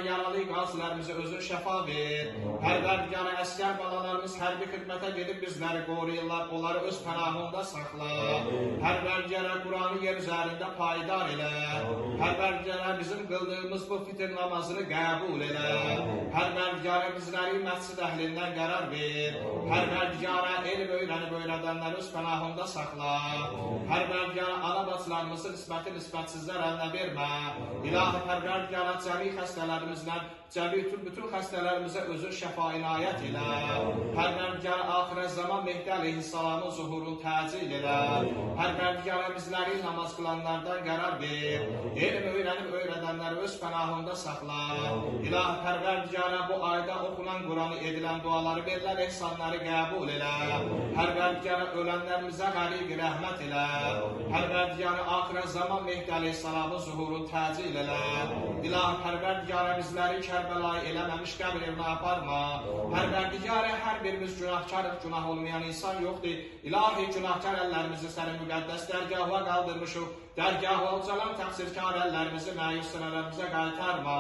Yaralı qazilərimizə özün şəfa ver. Pərverdigara, əskər balalarımız hərbi xidmətə gedib bizləri qoruyurlar, onları öz pənahında saxla. Pərverdigara, Quranı yer üzərində payidar elə. Pərverdigara, bizim qıldığımız bu fitir namazını qəbul elə. Pərverdigara, bizləri məscid əhlindən qərar ver. Pərverdigara, elm öyrənib öyrədənləri öz pənahında saxla. Pərverdigara, ana bacılarımızı nisbəti nisbətsizlər əlinə vermə. İlahi Pərverdigara, cəmi xəstələrimizlə, cəmi bütün xəstələrimizə özün şəfa inayət elə. Pərverdigara, axirət zaman Mehdi əleyhissalamın zuhurunu təcil elə. Pərverdigara, bizləri namaz qılanlardan qərar ver. Elm öyrənib öyrədənləri öz pənahında saxla. İlahi Pərverdigara, bu ayda oxunan Quranı, edilən duaları, verilən ehsanları qəbul elə. Pərverdigara, ölənlərimizə qəriq rəhmət elə. Pərverdigara, axirət zaman Mehdi əleyhissalamın zuhurunu təcil elə. İlahi Pərverdigara, bizləri Kərbəlayı eləməmiş qəbr evinə aparma. Pərverdigara, hər birimiz günahkarıq, günah olmayan insan yoxdur. İlahi, günahkar əllərimizi sənin müqəddəs dərgahına qaldırmışıq. Dərgahına ucalan təqsirkar əllərimizi məyus sənələrimizə qaytarma.